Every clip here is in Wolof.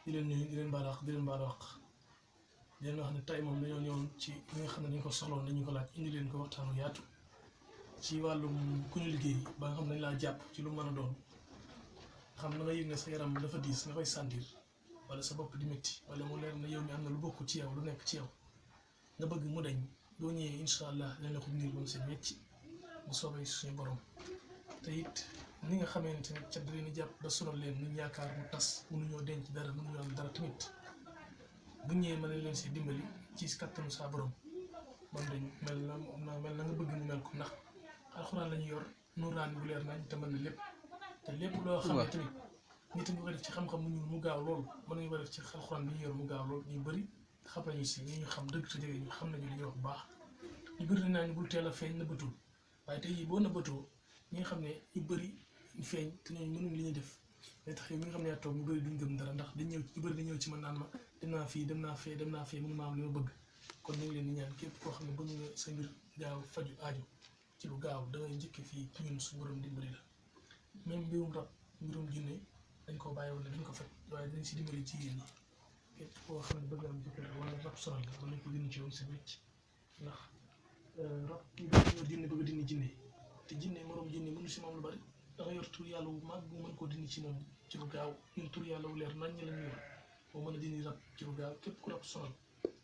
di leen nuyu di leen baal di leen baal wax di leen wax ne tey moom dañoo ñëwoon ci li nga xam ne dañu ko soxloon dañu ko laaj indi leen ko waxtaanu yaatu ci wàllum ku ñu liggéey ba nga xam ne dañ laa jàpp ci lu mën a doon xam na nga yëg ne sa yaram dafa diis nga koy sentir wala sa bopp di métti wala mu leer na yow mi am na lu bokk ci yow lu nekk ci yow nga bëgg mu dañ boo ñëwee incha allah dinañ la ko dindil ba mu seen wecc bu soobee suñu borom te it ni nga xamante ne cat da leen di jàpp ba sonal leen ñu yaakaar mu tas mënuñoo denc dara mënuñoo am dara tamit bu ñëwee mën nañ leen si dimbali ci kattanu saa borom man dañ mel na nga bëgg mu mel ko ndax alxuraan la ñu yor nuuraan bu leer nañ te mën na lépp te lépp loo xam ne tamit nit ñi ko def ci xam-xam mu ñuul mu gaaw lool mën nañu ko def ci alxuraan bi ñu yor mu gaaw lool ñu bëri xam nañu si ñu xam dëgg te jege ñu xam nañu li ñuy wax bu baax ñu bëri nañ bul teel a feeñ nëbbatul waaye tey jii boo nëbbatoo ñi nga xam ne ñu bëri feeñ te ñooñu mënuñ li ñuy def day tax yow mi nga xam ne yaa toog ñu bëri duñ gëm dara ndax dañ ñëw ñu bëri dañ ñëw ci man naan ma dem naa fii dem naa fee mënu ma am li ma bëgg kon ñu ngi leen di ñaan képp koo xam ne bëgg nga sa mbir gaaw faju aajo ci lu gaaw da ngay njëkk fii ñun su borom dimbali la même mbirum rab mbirum jinne dañ koo bàyyi woon ne dañ ko faj waaye dañ si dimbali ci yéen ñi képp koo xam ne bëgg am jëkkër wala rab sonal la wala ko dindi ci yow si wécc ndax rab kii dañoo jinne bëgg a dindi jinne te jinne moroom jinne mënu si moom lu bari da nga yor tur yàlla wu mag bu mën koo dindi ci moom ci lu gaaw ñun tur yàlla wu leer nañ la ñu yor boo mën a dindi rab ci lu gaaw képp ku rab sonal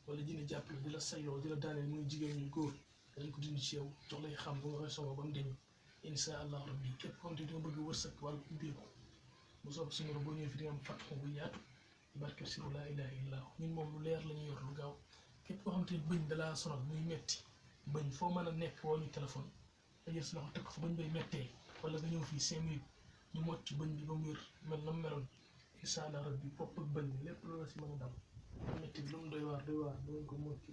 wala jinne jàpp la di la sayloo di la daaneel muy jigéen ñuy góor dañ ko dindi ci yow jox lay xam bu nga koy songoo ba mu deñ insha allah rabbi képp comme te dina bëgg wërsëg wàllu ubbeeku bu soob suñu boo ñëwee fi di nga am fatxu bu yaatu barke siru laa ilaha illallah ñun moom lu leer la ñu yor lu gaaw képp koo xam te bëñ dalaa sonal muy metti bëñ foo mën a nekk woo ñu téléphone nga jël si loxo teg ko fa bëñ bay mettee wala nga ñëw fii 5 minutes ñu mot ci bëñ bi ba mu wér mel na mu meloon insha allah rabbi bopp ak bëñ lépp loola si mën a dal metti bi lu mu doy waar dinañ ko mot ci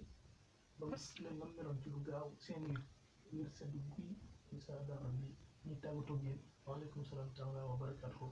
ba mu mel na mu meloon ci lu gaaw 5 minutes wér sedd guy insha allah rabbi ñu tàggatoo ak yéen waaleykum salaam taala wa barakatuhu